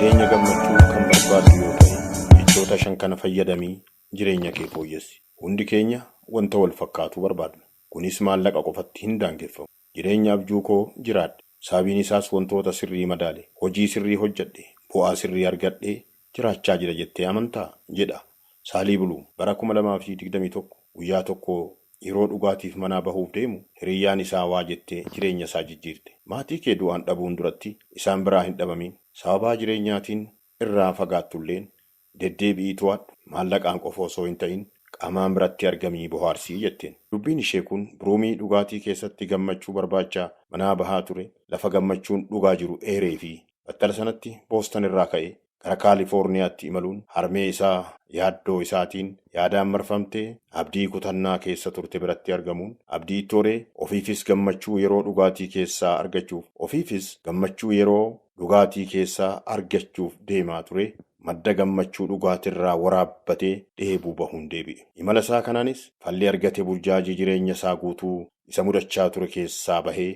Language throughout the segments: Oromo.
Jireenya gammachuu kan barbaaddu yoo ta'e, jechoota shan kana fayyadamii jireenya kee fooyyessi. Hundi keenya wanta wal fakkaatu barbaadna. Kunis maallaqa qofatti hin daangeffamu. Jireenya abjuu koo jiraadhe. Sababiin isaas wantoota sirrii madaale, hojii sirrii hojjedhe, bu'aa sirrii argadhee jiraachaa jira jettee amantaa? Jedha. Saalii Buluum bara 2021 guyyaa tokko yeroo dhugaatiif manaa bahuuf deemu hiriyyaan isaa waa jettee jireenya isaa jijjiirte. Maatii kee du'aan dhabuun duratti isaan biraa hin dhabamin. Sababaa jireenyaatiin irraa fagaattulleen deddeebi'ii to'adhu. Maallaqaan qofa osoo hin ta'in qaamaan biratti argamii bohaarsii jetteen. Dubbiin ishee kun Biruumii dhugaatii keessatti gammachuu barbaacha manaa bahaa ture lafa gammachuun dhugaa jiru eeree fi battala sanatti Booston irraa ka'ee gara Kaalifoorniyaatti imaluun harmee isaa yaaddoo isaatiin yaadaan marfamtee abdii kutannaa keessa turte biratti argamuun abdii toree ofiifis gammachuu yeroo dhugaatii keessaa argachuuf ofiifis gammachuu yeroo dhugaatii keessaa argachuuf deemaa ture madda gammachuu dhugaatirraa waraabbatee dheebuu bahuun deebi'e. Imala isaa kanaanis falli argate burjaajii jireenya isaa guutuu isa mudachaa ture keessaa bahee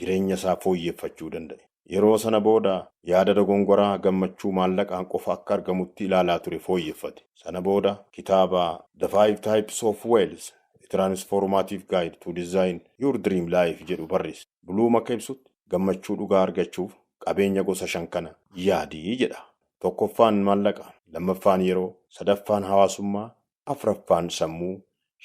jireenya isaa fooyyeffachuu danda'e. Yeroo sana booda yaada dogongoraa gammachuu maallaqaan qofa akka argamutti ilaalaa ture fooyyeffate. Sana booda kitaaba The Five Types of Wealth: A Transformative Guide to Design Your Dream Life jedhu barreesse. Buluum akka ibsutti gammachuu dhugaa argachuuf qabeenya gosa shan kana yaadii jedha. Tokkoffaan maallaqa, lammaffaan yeroo, sadaffaan hawaasummaa, afuraffaan sammuu,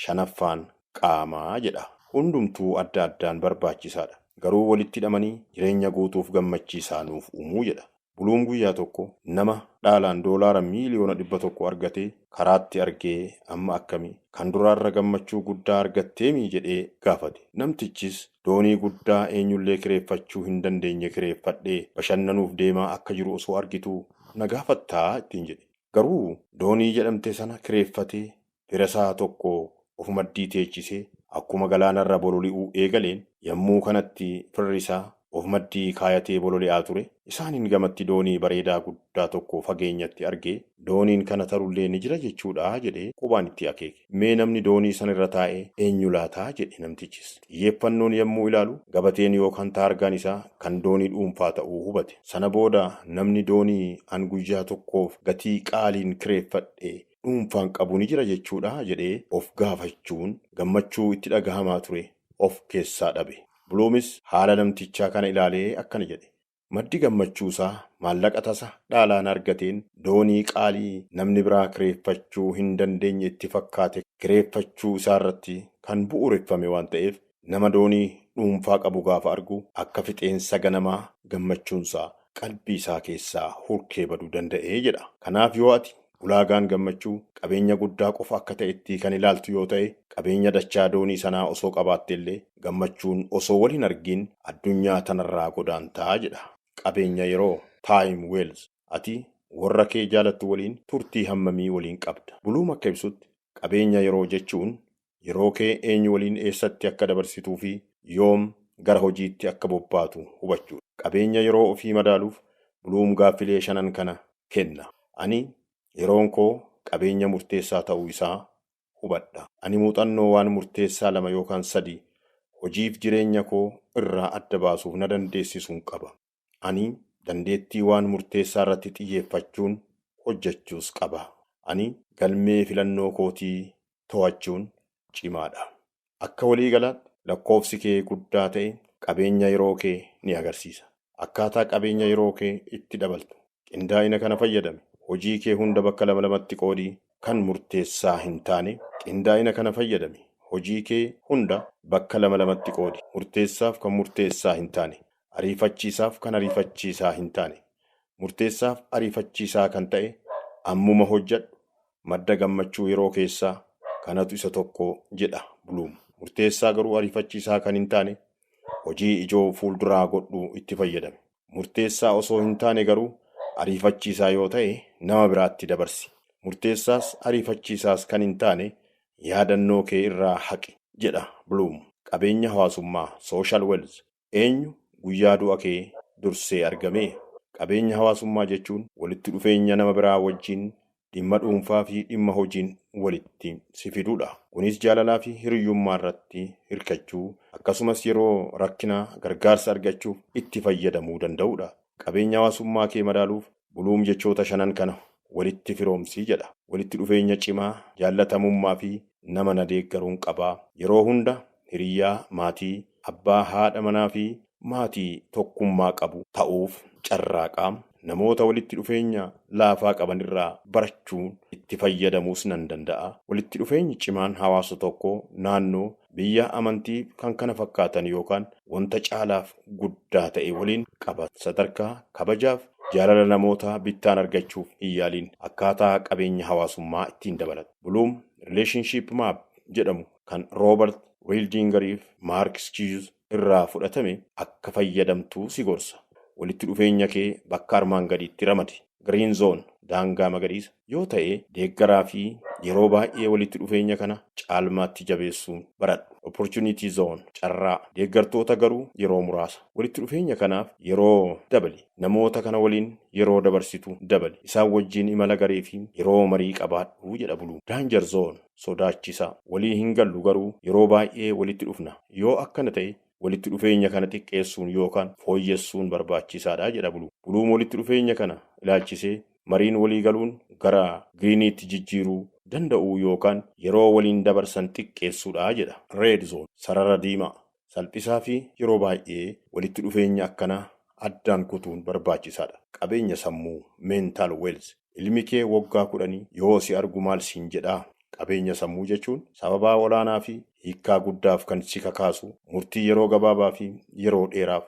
shanaffaan qaamaa jedha. Hundumtuu adda addaan barbaachisaadha. Garuu walitti hidhamanii jireenya guutuuf gammachiisaa nuuf uumuu jedha. Buluum guyyaa tokko nama dhaalaan $100 miiliyoona argatee karaatti argee, "Amma akkamii, kan duraarra gammachuu guddaa argatteemii?" jedhee gaafate. Namtichis doonii guddaa eenyullee kireeffachuu hin dandeenye kireeffadhee bashannanuuf deemaa akka jiru osoo argituu na gaafattaa ittiin jedhe. Garuu doonii jedhamte sana kireeffatee fira isaa tokko of maddii teechisee akkuma galaanarra bololi'uu eegaleen, yommuu kanatti firri isaa of maddii kaayatee bololi'aa ture isaaniin gamatti doonii bareedaa guddaa tokko fageenyatti argee, "Dooniin kana tarullee ni jira jechuudha," jedhee qubaan itti akeeke. "Mee namni doonii sanarra taa'ee eenyu laataa?" jedhe namtichis. Xiyyeeffannoon yommuu ilaalu gabateen yookaan taargaan isaa kan doonii dhuunfaa ta'uu hubate. Sana booda, "Namni doonii an guyyaa tokkoof gatii qaaliin kireeffadhe dhuunfaan qabu ni jira jechuudha?" jedhee of gaafachuun gammachuu itti dhagahamaa ture of keessaa dhabe. Buluumis haala namtichaa kana ilaalee akkana jedhe. Maddi gammachuu isaa maallaqa tasa dhaalaan argateen doonii qaalii namni biraa kireeffachuu hin dandeenye itti fakkaate kireeffachuu isaarratti kan bu'uureffame waan ta'eef, nama doonii dhuunfaa qabu gaafa argu akka fixeensa ganamaa gammachuunsaa qalbii isaa keessaa hurkee baduu danda'ee jedha. Kanaaf yoo ati ulaagaan gammachuu qabeenya guddaa qofa akka ta'etti kan ilaaltu yoo ta'e, qabeenya dachaa doonii sanaa osoo qabaatte illee gammachuun osoo wal hin argin addunyaa tanarraa godaantaa jedha. Qabeenya yeroo, time wealth. Ati warra kee jaalattu waliin turtii hammamii waliin qabda? Buluum akka ibsutti qabeenya yeroo jechuun yeroo kee eenyu waliin eessatti akka dabarsituu fi yoom gara hojiitti akka bobbaatu hubachuudha. Qabeenya yeroo ofii madaaluuf Buluum gaaffilee shanan kana kenna. Ani yeroon koo qabeenya murteessaa ta'uu isaa hubadha. Ani muuxannoo waan murteessaa lama yookaan sadi hojiif jireenya koo irraa adda baasuuf na dandeessisuun qaba. Ani dandeettii waan murteessaa irratti xiyyeeffachuun hojjechuus qaba. Ani galmee filannoo kootii to'achuun cimaadha. Akka waliigalaatti lakkoofsi kee guddaa ta'e qabeenya yeroo kee ni agarsiisa. Akkaataa qabeenya yeroo kee itti dabaltu. Qindaa'ina kana fayyadami. Hojii kee hunda bakka lama lamatti qoodii kan murteessaa hin taane. Qindaa'ina kana fayyadami. Hojii kee hunda bakka lama lamatti qoodi. Murteessaaf kan murteessaa hin taane. Ariifachiisaaf kan ariifachiisaa hin taane. Murteessaaf ariifachiisaa kan ta'e ammuma hojjedhu. Madda gammachuu yeroo keessaa kanatu isa tokko jedha Buluum. Murteessaa garuu ariifachiisaa kan hin taane hojii ijoo fuulduraa godhu itti fayyadami. Murteessaa osoo hin taane garuu ariifachiisaa yoo ta'e nama biraatti dabarsi. Murteessaas ariifachiisaas kan hin taane yaadannoo kee irraa haqi jedha Buluum. Qabeenya hawaasummaa, social wealth. Eenyu guyyaa du'a kee dursee argame? Qabeenya hawaasummaa jechuun walitti dhufeenya nama biraa wajjin dhimma dhuunfaa fi dhimma hojiin walitti si fidudha. Kunis jaalalaa fi hiriyyummaa irratti hirkachuu, akkasumas yeroo rakkinaa gargaarsa argachuuf itti fayyadamuu danda'udha. Qabeenya hawaasummaa kee madaaluuf Buluum jechoota shanan kana walitti firoomsii jedha. Walitti dhufeenya cimaa, jaallatamummaa fi nama na deeggaruun qabaa. Yeroo hunda hiriyaa, maatii, abbaa, haadha manaa fi maatii tokkummaa qabu ta'uuf carraaqaa. Namoota walitti dhufeenya laafaa qaban irraa barachuun itti fayyadamuus nan danda'a. Walitti dhufeenyi cimaan hawaasa tokkoo, naannoo, biyya, amantii kan kana fakkaatan yookaan wanta caalaaf guddaa ta'e waliin qaba. Sadarkaa kabajaaf jaalala namootaa bittaan argachuuf hin yaaliin akkaataa qabeenya hawaasummaa ittiin dabalata. Buluum Relationship Map jedhamu kan Roobert Wiildingariif Maark Skiiz irraa fudhatame akka fayyadamtuu si gorsa. Walitti dhufeenya kee bakka armaan gadiitti ramadi. Green Zone daangaa magariisa yoo ta'e deeggaraa fi yeroo baay'ee walitti dhufeenya kana caalmaatti jabeessuun baradhu. Opportunity Zone carraa deeggartoota garuu yeroo muraasa. Walitti dhufeenya kanaaf yeroo dabali. Namoota kana waliin yeroo dabarsitu dabali. Isaan wajjin imala garee fi yeroo marii qabaadhu jedha Buluum. Danger Zone sodaachisaa. Walii hin gallu garuu yeroo baay'ee walitti dhufna. Yoo akkana ta'e walitti dhufeenya kana xiqqeessuun yookaan fooyyessuun barbaachisaadha jedha Buluum. Buluum walitti dhufeenya kana ilaalchisee mariin walii galuun gara giriiniitti jijjiiruu danda'u yookaan yeroo waliin dabarsan xiqqeessuudha jedha. Red Zone sarara diimaa salphisaa fi yeroo baay'ee walitti dhufeenya akkanaa addaan kutuun barbaachisaadha. Qabeenya sammuu mental wealth. Ilmi kee waggaa 10 yoo si argu maal siin jedhaa? Qabeenya sammuu jechuun sababaa olaanaa fi hiikkaa guddaaf kan si kakaasu murtii yeroo gabaabaa fi yeroo dheeraaf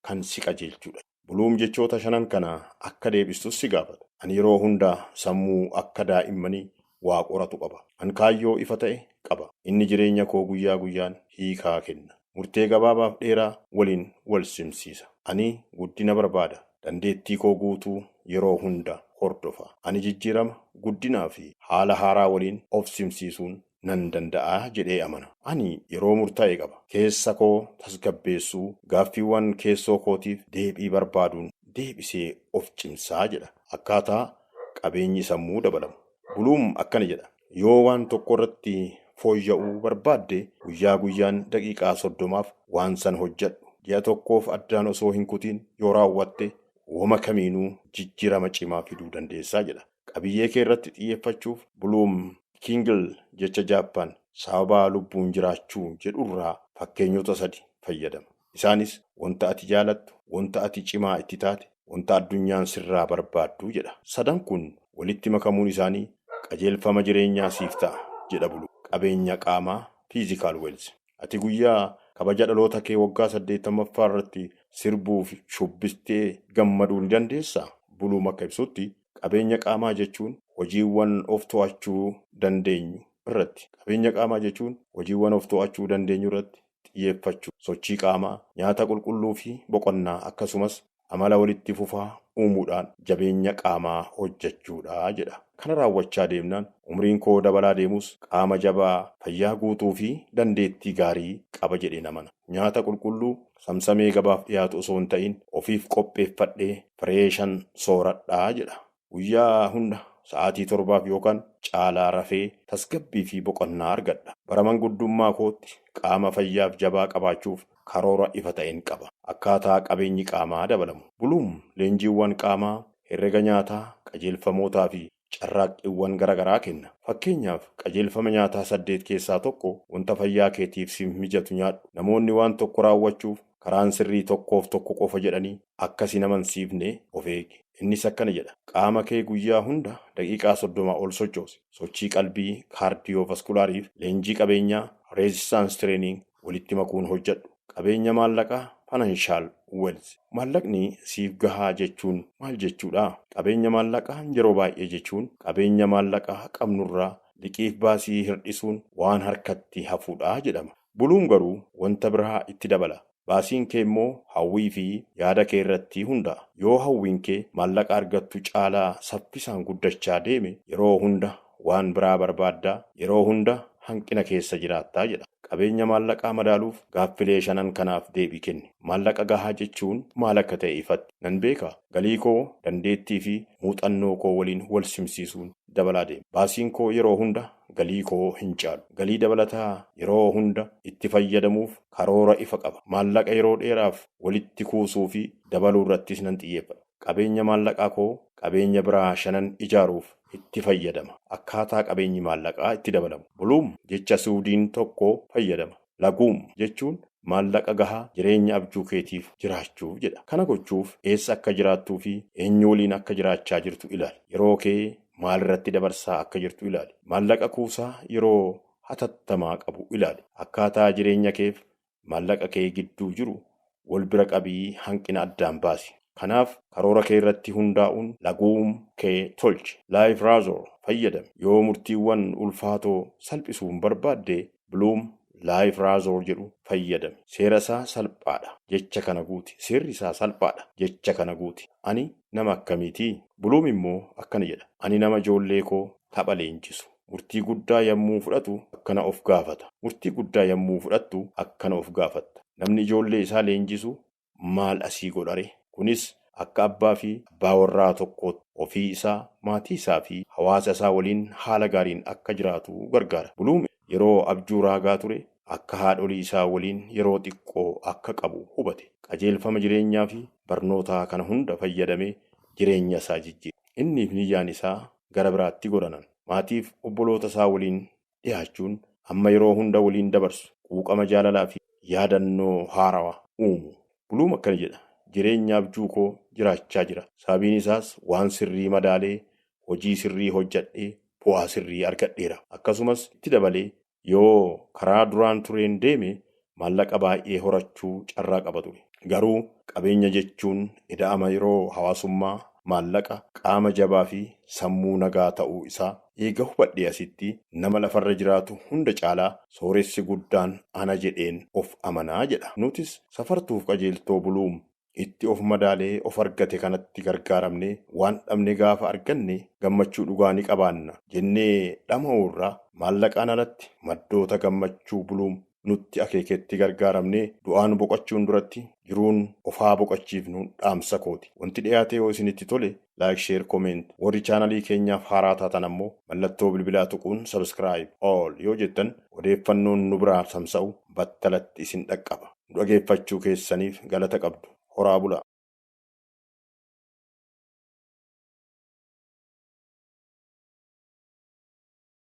kan si qajeelchudha. Buluum jechoota shanan kana akka deebistus si gaafata. Ani yeroo hundaa sammuu akka daa'immanii waa qoratu qaba. An kaayyoo ifa ta'e qaba. Inni jireenya koo guyyaa guyyaan hiikaa kenna. Murtee gabaabaaf dheeraa waliin wal simsiisa. Ani guddina barbaada. Dandeettii koo guutuu yeroo hunda hordofa. Ani jijjiirama guddinaa fi haala haaraa waliin of simsiisuun nan danda'a jedhee amana. Ani yeroo murtaa'e qaba. Keessa koo tasgabbeessuu, gaaffiiwwan keessoo kootiif deebii barbaaduun deebisee of cimsaa jedha. Akkaataa qabeenyi sammuu dabalamu. Buluum akkana jedha. Yoo waan tokko irratti fooyya'uu barbaadde guyyaa guyyaan daqiiqaa 30f waan san hojjedhu. Ji'a tokkoof addaan osoo hin kutiin yoo raawwatte wama kamiinuu jijjiirama cimaa fiduu dandeessaa jedha. Qabiyyee kee irratti xiyyeeffachuuf Buluum Kingil jecha Jaappaan sababaa lubbuun jiraachuu jedhurraa fakkeenyota 3 fayyadama. Isaanis wanta ati jaalattu, wanta ati cimaa itti taate, wanta addunyaan sirraa barbaaddu jedha. Sadan kun walitti makamuun isaanii qajeelfama jireenyaa siif ta'a jedha Buluum. Qabeenya qaamaa physical wealth. Ati guyyaa kabaja dhaloota kee waggaa 80ffaa irratti sirbuuf shubbistee gammaduu ni dandeessaa? Buluum akka ibsutti qabeenya qaamaa jechuun hojiiwwan of to'achuu dandeenyu irratti. Qabeenya qaamaa jechuun hojiiwwan of to'achuu dandeenyu irratti xiyyeeffachuu, sochii qaamaa, nyaata qulqulluu fi boqonnaa akkasumas amala walitti fufaa uumuudhaan jabeenya qaamaa hojjechuudha jedha. Kana raawwachaa deemnaan umriin koo dabalaa deemus qaama jabaa, fayyaa guutuu fi dandeettii gaarii qaba jedhee amana. Nyaata qulqulluu samsamee gabaaf dhiyaatu osoo hin ta'in ofiif qopheeffadhee fireeshan sooradhaa jedha. Guyyaa hunda sa'aatii 7 yookaan caalaa rafee tasgabbii fi boqonnaa argadha. Bara manguddummaa kootti qaama fayyaaf jabaa qabaachuuf karoora ifa ta'een qaba. Akkaataa qabeenyi qaamaa dabalamu. Buluum leenjiiwwan qaamaa, herrega nyaataa, qajeelfamootaa fi carraaqqiiwwan garaagaraa kenna. Fakkeenyaaf qajeelfama nyaataa 8 keessaa tokko wanta fayyaa keetiif si mijatu nyaadhu. Namoonni waan tokko raawwachuuf karaan sirrii tokkoof tokko qofa jedhanii akka si amansiifne of eegi. Innis akkana jedha. Qaama kee guyyaa hunda daqiiqaa 30 ol sochoosi. Sochii qalbii kaardiyoovaskuulaariif leenjii qabeenyaa resistance training walitti makuun hojjedhu. Qabeenya maallaqaa financial wealth. Maallaqni siif gahaa jechuun maal jechuudha? Qabeenya maallaqaa yeroo baay'ee jechuun qabeenya maallaqaa qabnurraa liqiif baasii hir'isuun waan harkatti hafuudha jedhama. Buluun garuu wanta biraa itti dabala. Baasiin kee immoo hawwii fi yaada kee irratti hundaa'a. Yoo hawwiin kee maallaqa argattu caalaa saffisaan guddachaa deeme yeroo hunda waan biraa barbaaddaa, yeroo hunda hanqina keessa jiraattaa jedha. Qabeenya maallaqaa madaaluuf gaaffilee shanan kanaaf deebii kenni. Maallaqa gahaa jechuun maal akka ta'e ifatti nan beeka. Galii koo dandeettii fi muuxannoo koo waliin wal simsiisuun dabalaa deema. Baasiin koo yeroo hunda galii koo hin caalu. Galii dabalataa yeroo hunda itti fayyadamuuf karoora ifa qaba. Maallaqa yeroo dheeraaf walitti kuusuu fi dabaluu irrattis nan xiyyeeffadha. Qabeenya maallaqaa koo qabeenya biraa shanan ijaaruuf itti fayyadama. Akkaataa qabeenyi maallaqaa itti dabalamu. Buluum jecha Suudiin tokko fayyadama. Laguum jechuun maallaqa gahaa jireenya abjuu keetiif jiraachuuf jedha. Kana gochuuf eessa akka jiraattuu fi eenyu waliin akka jiraachaa jirtu ilaali. Yeroo kee maalirratti dabarsaa akka jirtu ilaali. Maallaqa kuusaa yeroo hatattamaa qabu ilaali. Akkaataa jireenya keef maallaqa kee gidduu jiru wal bira qabii hanqina addaan baasi. Kanaaf karoora kee irratti hundaa'uun laguum kee tolchi. Life Razor fayyadami. Yoo murtiiwwan ulfaatoo salphisuun barbaadde, Bloom Life Razor jedhu fayyadami. Seera isaa salphaadha. Jecha kana guuti. Seerri isaa salphaadha. Jecha kana guuti. Ani nama akkamiitii? Buluum immoo akkana jedha. Ani nama ijoollee koo tapha leenjisu. Murtii guddaa yommuu fudhatu akkana of gaafata. Murtii guddaa yommuu fudhattu akkana of gaafatta. Namni ijoollee isaa leenjisu maal asii godhare? Kunis akka abbaa fi abbaa warraa tokkootti ofii isaa, maatii isaa fi hawaasa isaa waliin haala gaariin akka jiraatu gargaara. Buluum yeroo abjuu raagaa ture akka haadholii isaa waliin yeroo xiqqoo akka qabu hubate. Qajeelfama jireenyaa fi barnootaa kana hunda fayyadamee jireenya isaa jijjiire. Inni fi niyyaan isaa gara biraatti godanan. Maatiif obboloota isaa waliin dhiyaachuun amma yeroo hunda waliin dabarsu. Quuqama jaalalaa fi yaadannoo haarawaa uumu. Buluum akkana jedha. Jireenya abjuu koo jiraachaa jira. Sababiin isaas waan sirrii madaalee, hojii sirrii hojjedhee, bu'aa sirrii argadheera. Akkasumas itti dabalee, yoo karaa duraan tureen deeme maallaqa baay'ee horachuu carraa qaba ture. Garuu qabeenya jechuun ida'ama yeroo hawaasummaa, maallaqa, qaama jabaa fi sammuu nagaa ta'uu isaa eega hubadhee asitti nama lafarra jiraatu hunda caalaa sooressi guddaan ana jedheen of amanaa jedha. Nutis safartuuf qajeeltoo Buluum itti of madaalee of argate kanatti gargaaramnee, waan dhabne gaafa arganne gammachuu dhugaa ni qabaanna jennee dhama'uurraa, maallaqaan alatti maddoota gammachuu Buluum nutti akeeketti gargaaramnee du'aan boqochuun duratti jiruun ofaa boqochiifnu dhaamsa kooti. Wanti dhiyaate yoo isinitti tole, like, share, comment, warri chaanalii keenyaaf haaraa taatan ammoo mallattoo bilbilaa tuquun subscribe all yoo jettan odeeffannoon nu biraa tamsa'u battalatti isin dhaqqaba. Nu dhageeffachuu keessaniif galata qabdu. Horaa bulaa.